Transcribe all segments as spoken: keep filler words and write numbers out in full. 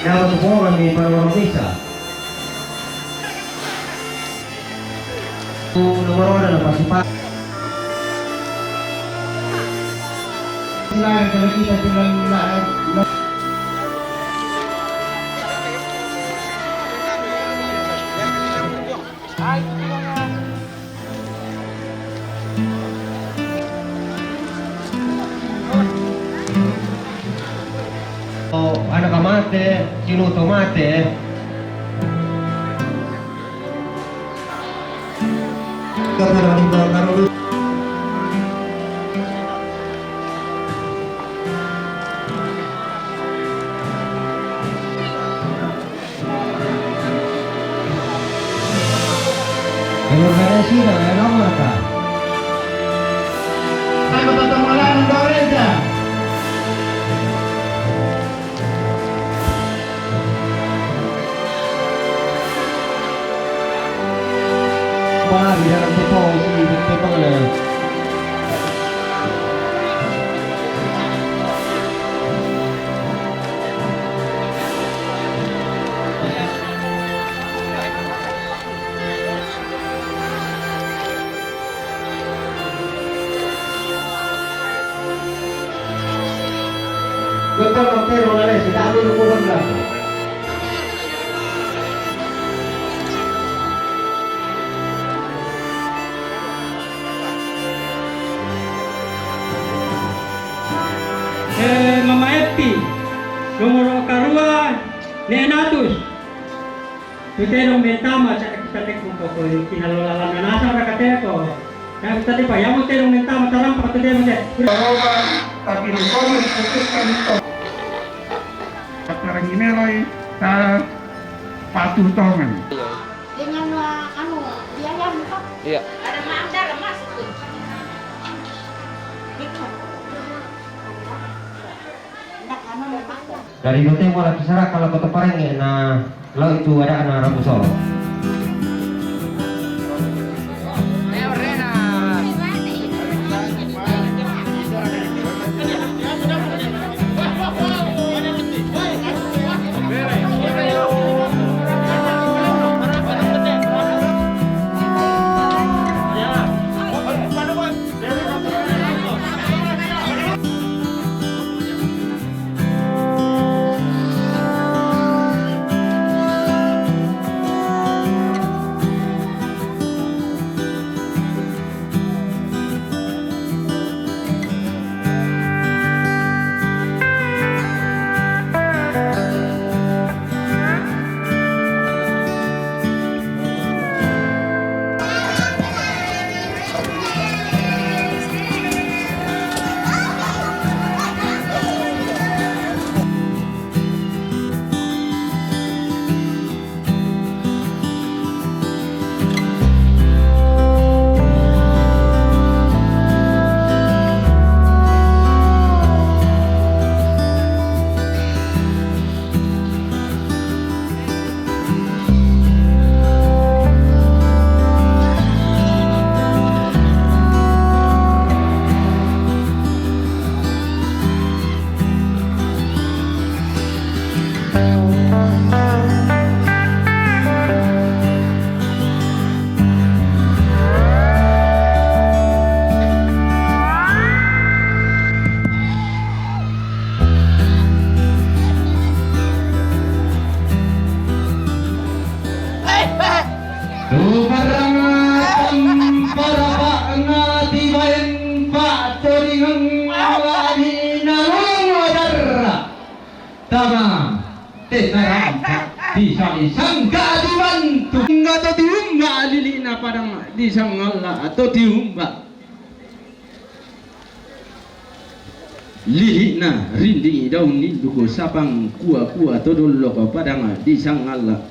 Nama tu orang ni para orang bisa. Tu nomor orang lepas cepat. Silakan kalau kita tinggal nak. Anak mate, sino to mate. Evangelista, evangelista. Selamat datang malam Indonesia. Wah, di dalam tepung, sini tepung le. Doktor Montero la lesi, dame un po' d'altro. Eh, Mama Epi, nomor karua, ne natus. Tutedong mentama, cara kita tek mukoko ini, kinalola lana nasa ora kateko. Yang tadi Pak, yang tutedong mentama, tarampa tutedong te. Roba, tapi di kono diputuskan to. Para ngimeloi, ta patuh tongan. Dengan, uh, anu, biaya muka. Iya. Ada mangga lemas. Dari Botemo la kisara kalau kota Pareng na lau itu ada anak Rabu Solo. Tu parang tamparapa ngati baen pa'todingeng la'bi nalolong darra. Tama, te tarampa, bisa disangka dibantu. Ngga to tiumba lili'na padang disangalla to tiumba. Lili'na rinding daun ninduko sapang kua-kua to dolloko padang disangalla.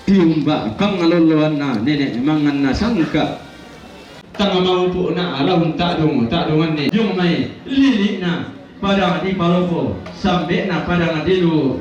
Tiumba pangaloloanna nene' manganna sangka. Tang maupu'na alaun ta'dung, ta'dunganni. Yung mai lili'na padang dipalopo, sambe'na padang dilu.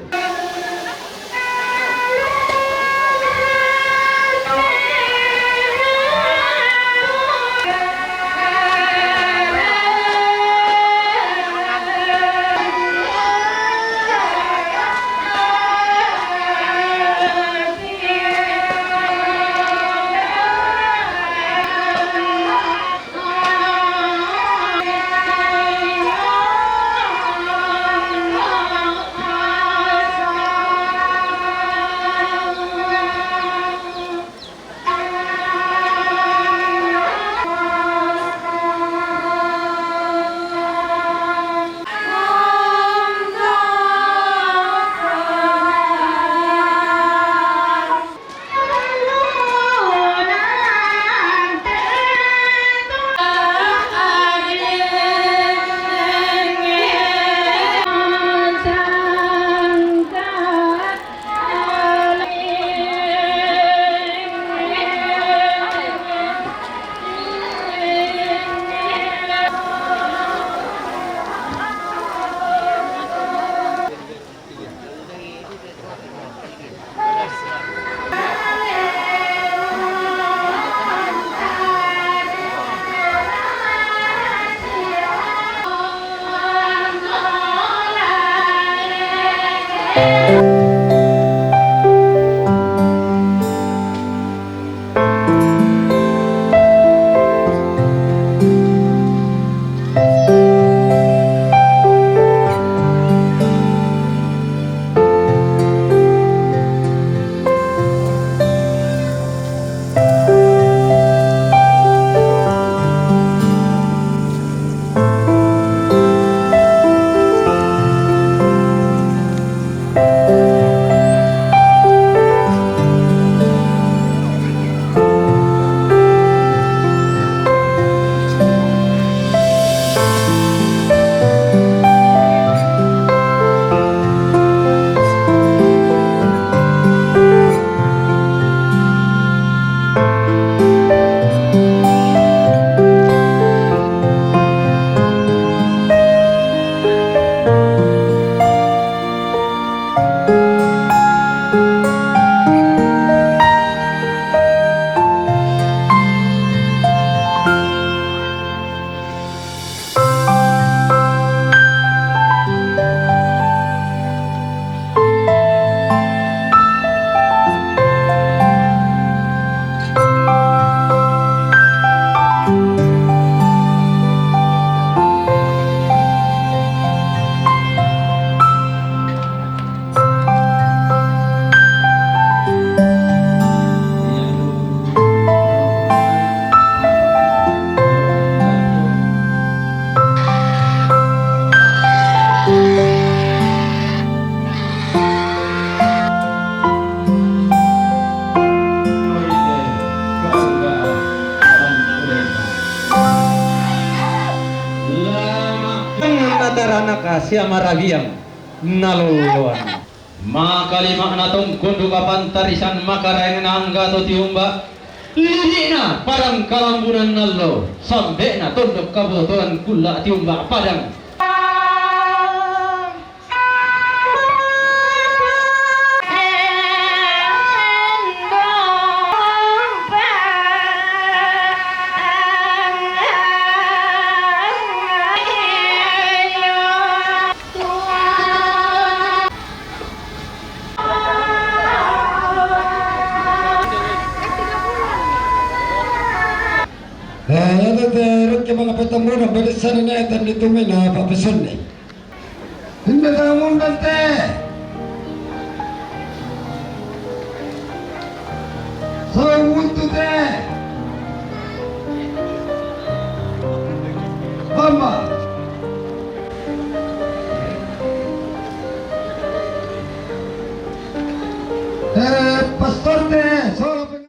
Tanaka sia marabiang naloloan. Makalima'na tongkon duka pantarisan makaraeng na angga to tiumba, lili'na padang kalambunan nallo, sambe'na tondok kabotoan kulla tiumba padang. Eh, ya, te, te, reke manga petamuna, bade sana ne, tandi tumena, apa pesanne? Inde tangun dante. Saung untuk te. Bamba. Eh, pastor te, sola pe-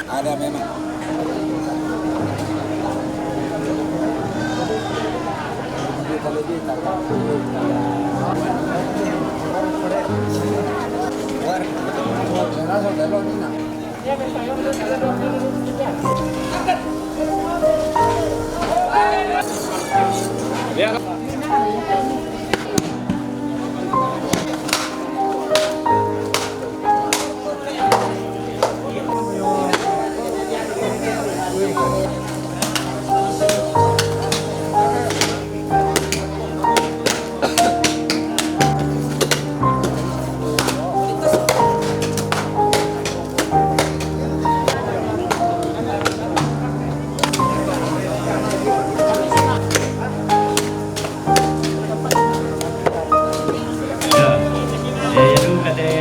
Ada memang. Ya, ya, ya, duka te,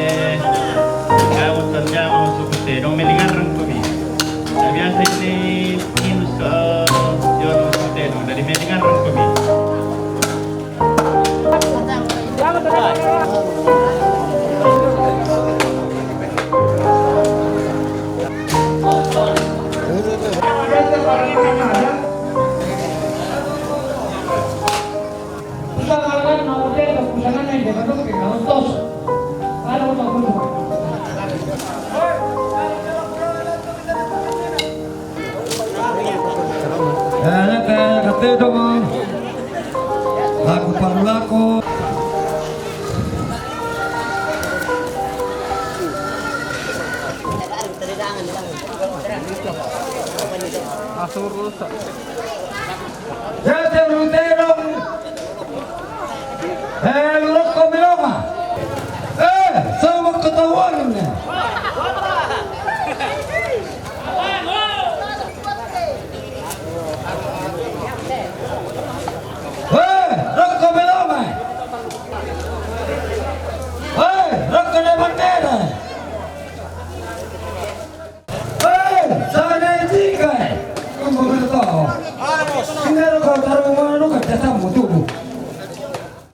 kau terjama suku te, dong melingarang kami. Tapi biasa ini, ini, eh, yo, suku te, dong, dari melingarang kami. Te dong. Laku paru laku. Asur rusak. Jate rutedong. Eh, lurukko meloma. Eh, sama ketahuan ini. Eh, rokko meloma. Eh, rokko de bandera. Eh, sana jika. Kamu betul. Ini rokko taruh mana rokko jatamu tubuh.